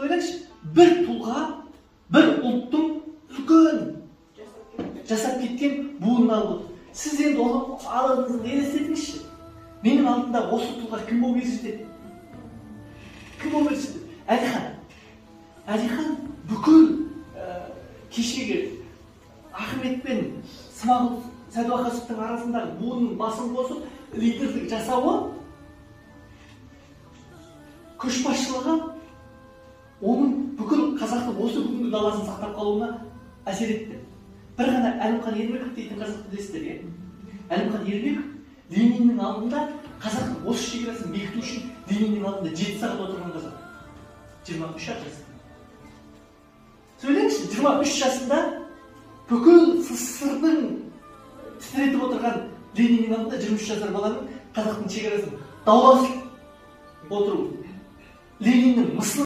Ойлаңызшы, бір тұлға бір ұлттың үлкен жасап кеткен буынын алып отыр. Сіз енді оны алдыңызда елестетіңізші. Менің алдымда осы тұлға кім болып елестетеді? Кім болып елестетеді? Әлихан. Әлихан бүкіл кешегі Ахмет пен Смағұл Сәдуақасовтың арасындағы буынның басын қосып лидерлік жасауы, көшбасшылығы оның бүкіл қазақтың осы бүгінгі даласын сақтап қалуына әсер етті. Бір ғана Әлімхан Ермеков дейтін қазақты білесіздер, иә? Әлімхан Ермеков Лениннің алдында қазақтың осы шекарасын бекіту үшін Лениннің алдында 7 сағат отырған қазақ. 23 жасында. Сөйлеңізші, 23 жасында бүкіл СССР-дің тітіретіп отырған Лениннің алдында 23 жасар баланың қазақтың шекарасын дауласып отыру. Лениннің мыслы